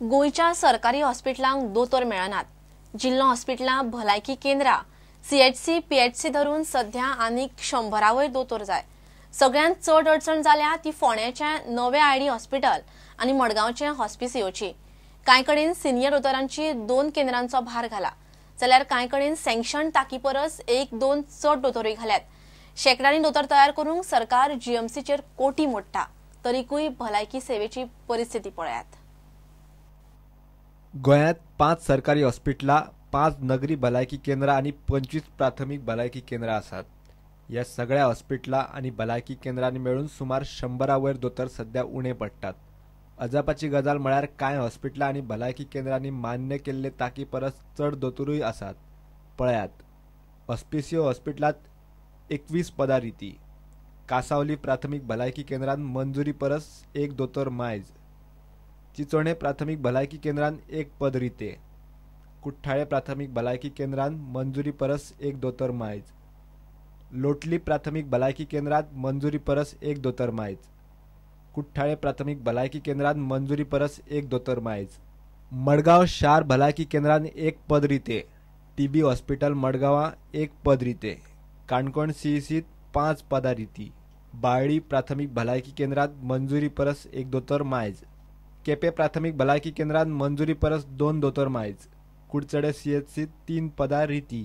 गोंयच्या सरकारी हॉस्पिटलांक दोतोर मेळनात. जिल्लो हॉस्पिटलां, भलायकी केंद्रां, सीएचसी, पीएचसी धरून सध्या आनीक 100 वयर दोतोर जाय. सगळ्यांत चड अडचण जाल्या ती फोंड्याच्या नवे आयडी हॉस्पिटल आनी मडगांवचे हॉस्पिसियोची. कांय कडेन सिनियर दोतोरांची 2 केंद्रांचो भार घाला, जाल्यार कांय कडेन सँक्शन ताकी परस 1-2 चड दोतोरूय घाल्यात. शेंकड्यांनी दोतोर तयार करूंक सरकार जीएमसीचेर कोटी मोडटा, तरीकूय भलायकी सेवेची परिस्थिती पळयात. गोंयांत 5 सरकारी हॉस्पिटलां, 5 नगरी भलायकी केंद्रां आनी 25 प्राथमीक भलायकी केंद्रां आसात. ह्या सगळ्या हॉस्पिटलां आनी भलायकी केंद्रांनी मेळून सुमार 100 वयर दोतोर सध्या उणे पडटात. अजापाची गजाल म्हळ्यार कांय हॉस्पिटलां आनी भलायकी केंद्रांनी मान्य केल्ले ताकी परस चड दोतोरूय आसात. पळयात, हॉस्पिसियो हॉस्पिटलांत 21 पदां रिती, कासावली प्राथमीक भलायकी केंद्रांत मंजुरी परस 1 दोतोर मायज, चिचोणे प्राथमीक भलायकी केंद्रांत 1 पद रिते, कुठ्ठाळे प्राथमीक भलायकी केंद्रांत मंजुरी परस 1 दोतोर मायज, लोटली प्राथमीक भलायकी केंद्रांत मंजुरी परस 1 दोतोर मायज, कुठ्ठाळे प्राथमीक भलायकी केंद्रांत मंजुरी परस 1 दोतोर मायज, मडगांव शार भलायकी केंद्रांत 1 पद रिते, टीबी हॉस्पिटल मडगांवां 1 पद रिते, काणकोण सीईसीत 5 पदां रिती, बाळ्ळी प्राथमीक भलायकी केंद्रांत मंजुरी परस 1 दोतोर मायज, केपें प्राथमीक भलायकी केंद्रांत मंजुरी परस 2 दोतोर मायज, कुडचडे सीएचसीत 3 पदां रिती,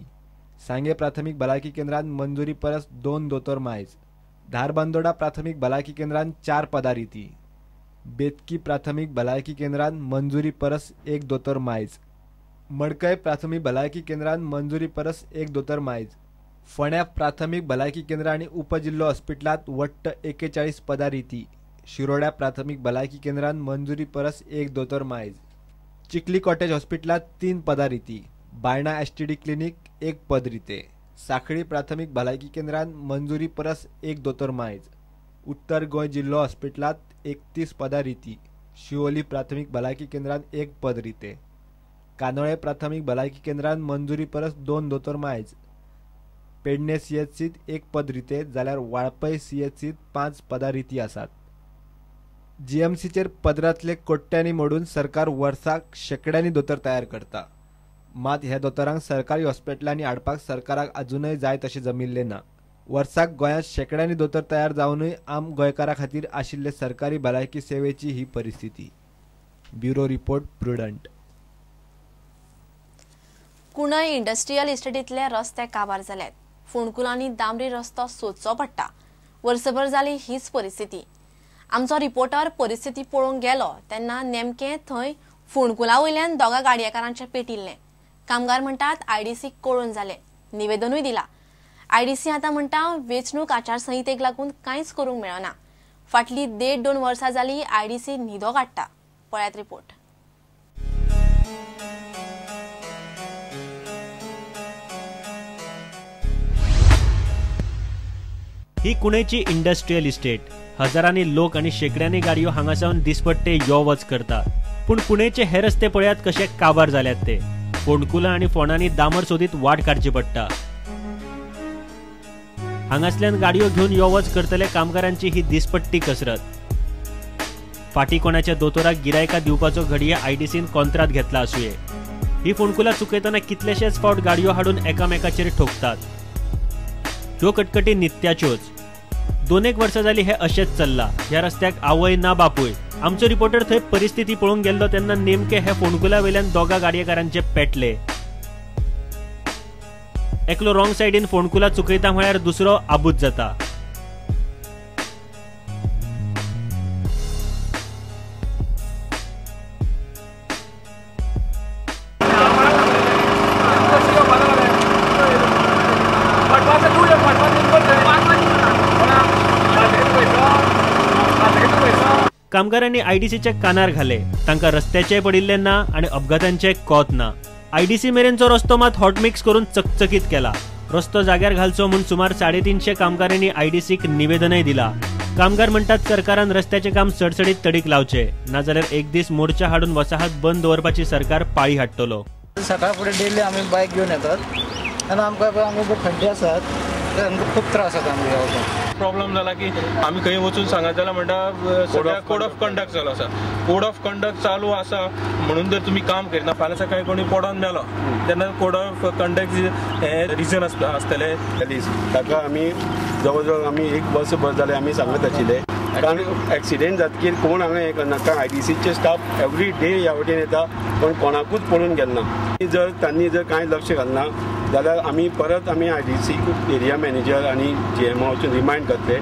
सांगे प्राथमीक भलायकी केंद्रांत मंजुरी परस 2 दोतोर मायज, धारबांदोडा प्राथमीक भलायकी केंद्रांत 4 पदां रिती, बेतकी प्राथमीक भलायकी केंद्रांत मंजुरी परस 1 दोतोर मायज, मडकय प्राथमीक भलायकी केंद्रांत मंजुरी परस 1 दोतोर मायज, फोंड्या प्राथमीक भलायकी केंद्र आनी उपजिल्लो हॉस्पिटलांत वट्ट 41 पदां रिती, शिरोड्या प्राथमीक भलायकी केंद्रांत मंजुरी परस 1 दोतोर मायज, चिखली कॉटेज हॉस्पिटलांत 3 पदां रिती, बायणा एसटीडी क्लिनीक 1 पद रिते, साखळी प्राथमीक भलायकी केंद्रांत मंजुरी परस 1 दोतोर मायज, उत्तर गोंय जिल्लो हॉस्पिटलांत 31 पदां रिती, शिवोली प्राथमीक भलायकी केंद्रांत 1 पद रिते, कानोळे प्राथमीक भलायकी केंद्रांत मंजुरी परस 2 दोतोर मायज, पेडणे सीएचसीत 1 पद रिते, जाल्यार वाळपय सीएचसीत 5 पदां रिती आसात. जीएमसीचेर पदरांतले कोट्यांनी मोडून सरकार वर्साक शेंकड्यांनी दोतोर तयार करता, मात ह्या दोतोरांक सरकारी हॉस्पिटलांनी हाडपाक सरकाराक अजूनय जाय तशें जमिल्लें ना. वर्साक गोंयांत शेंकड्यांनी दोतोर तयार जावनूय आम गोंयकारां खातीर आशिल्ले सरकारी भलायकी सेवेची ही परिस्थिती. Bureau report, Prudent. Kunai industrial इस्टेटींतले रस्ते काबार जाल्यात. फोंडकुलांनी दामरी रस्तो सोदचो पडटा. वर्सभर जाली हीच परिस्थिती. आमचो रिपोर्टर परिस्थिती पळोवंक गेलो तेन्ना नेमकें थंय फोंडकुला वयल्यान 2 गाडयेकारांचें पेटिल्लें. कामगार म्हणटात आयडीसी कळून जालें, निवेदनूय दिला. आयडीसी आतां म्हणटा वेंचणूक आचारसंहितेक लागून कांयच करूंक मेळना. फाटली 1.5-2 वर्सां जाली आयडीसी न्हिदो काडटा. पळयात रिपोर्ट. ही कुणेची इंडस्ट्रियल इस्टेट. हजारांनी लोक आनी शेंकड्यांनी गाडयो हांगा सावन दिसपट्टे यो वच करता. पूण कुणेचे हे रस्ते पळयात कशे काबार जाल्यात ते. फोंडकुलां आनी फोंडांनी दामर सोदीत वाट काडची पडटा. हांगासल्यान गाडयो घेवन यो वच करतले कामगारांची ही दिसपट्टी कसरत. फाटी कोणाच्या दोतोराक गिरायका दिवपाचो घडये आयडीसीन कॉन्त्रात घेतला आसुये. ही फोंडकुलां चुकयतना कितलेशेच फावट गाडयो हाडून एकामेकाचेर ठोकतात. ह्यो कटकटी नित्याच्योच. 2-1 वर्सां जाली हे अशेंच चल्ला. ह्या रस्त्याक आवय ना बापूय. आमचो रिपोर्टर थंय परिस्थिती पळोवंक गेल्लो तेन्ना नेमके हे फोंडकुला वयल्यान 2 गाडयेकारांचे पेटले. एकलो रॉंग सायडीन फोंडकुला चुकयता म्हळ्यार दुसरो आबूज जाता. कामगारांनी आयडीसीच्या कानार घाले. तांकां रस्त्याचेय पडिल्लें ना आनी अपघातांचें कोत ना. आयडीसी मेरेनचो रस्तो मात हॉटमिक्स करून चकचकीत केला. रस्तो जाग्यार घालचो म्हूण सुमार 350 कामगारांनी आयडीसीक निवेदनय दिला. कामगार म्हणटात सरकारान रस्त्याचें काम सडसडीत तडीक लावचें, नाजाल्यार एक दीस मोर्चा हाडून वसाहत बंद दवरपाची सरकार पाळी हाडटलो. सकाळ फुडें डेली आमी बायक घेवन येतात आनी आमकां खड्डे आसात ते आमकां खूब त्रास जाता. आमकां प्रॉब्लम जाला की आमी खंय वचून सांगत जाल्यार म्हणटा सद्या कोड ऑफ कंडक्ट चालू आसा. कोड ऑफ कंडक्ट चालू आसा म्हणून जर तुमी काम करिना, फाल्यां सकाळी कोणी पडोन मेलो तेन्ना कोड ऑफ कंडक्ट हें रिजन आसतलें. ताका आमी जवळ जवळ आमी एक वर्सभर जालें आमी सांगत आशिल्ले, कारण एक्सिडेंट जातकीर कोण हांगा हें करना, कारण आयडीसीचे स्टाफ एवरी डे ह्या वटेन येता पण कोणाकूच पळोवन गेलना. जर तांणी जर कांय लक्ष घालना जाल्यार आमी परत आमी आयडीसी एरिया मॅनेजर आनी जीएमा वचून रिमायंड करतले,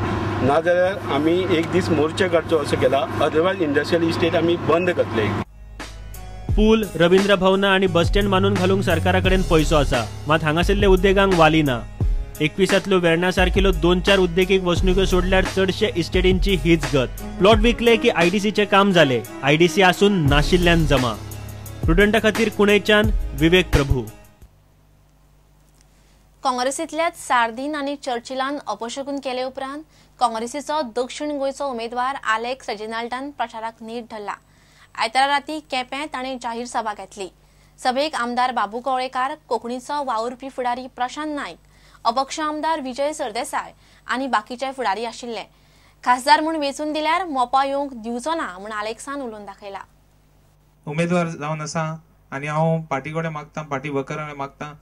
नाजाल्यार आमी एक दीस मोर्चा काडचो असो केला, अदरवायज इंडस्ट्रियल इस्टेट आमी बंद करतले. पूल, रवींद्र भवना आनी बस स्टँड मानून घालूंक सरकारा कडेन पयसो आसा, मात हांगासरले उद्देगांक वाली ना. 21तांतल्यो वेर्णा सारकिल्यो 2-4 उद्देगीक वसणुक्यो सोडल्यार चडशे इस्टेटींची हीच गत. प्लॉट विकले की आयडीसीचें काम जालें, आयडीसी आसून नाशिल्ल्यान जमा. प्रुडंटा खातीर कुणेच्यान विवेक प्रभू. काँग्रेसींतल्याच सार्दीन आनी चर्चिलान अपशकून केले उपरांत काँग्रेसीचो दक्षिण गोंयचो उमेदवार आलेक्स रेजिनाल्डान प्रचाराक नीट धरला. आयतारा राती केपें ताणें जाहीर सभा घेतली. सभेक आमदार बाबू कवळेकार, कोंकणीचो वावुरपी फुडारी प्रशांत नायक, अपक्ष आमदार विजय सरदेसाय आनी बाकीचे फुडारी आशिल्ले. खासदार म्हूण वेंचून दिल्यार मोपा येवंक दिवचो ना म्हूण आलेक्सान उलोवन दाखयला. उमेदवार जावन आसा आनी हांव पार्टी कडेन मागता, पार्टी वर्करां कडेन मागता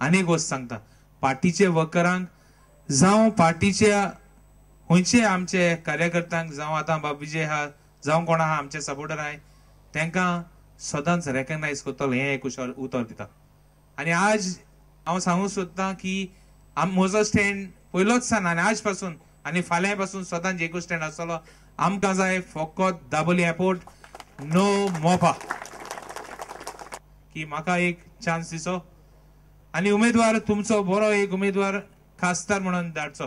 आनी एक गोश्ट सांगता, पार्टीचे वर्करांक जावं पार्टीच्या खंयचे आमचे कार्यकर्त्यांक जावं आतां बाब विजय आहा जावं कोण आहा आमचे सपोर्टर आहाय तांकां सदांच रेकग्नायज करतलो हें एक उतर दिता. आनी आज हांव सांगूंक सोदतां की म्हजो स्टँड पयलोच सान आनी आज पासून आनी फाल्यां पासून सदांच एकूच स्टँड आसतलो, आमकां जाय फकत दाबोली एअरपोर्ट, नो मोपा. की म्हाका एक चान्स दिचो आनी उमेदवार तुमचो बरो एक उमेदवार खासदार म्हणून धाडचो.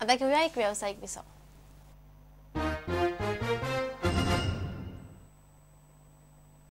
आता घेऊया एक व्यावसायिक विसव.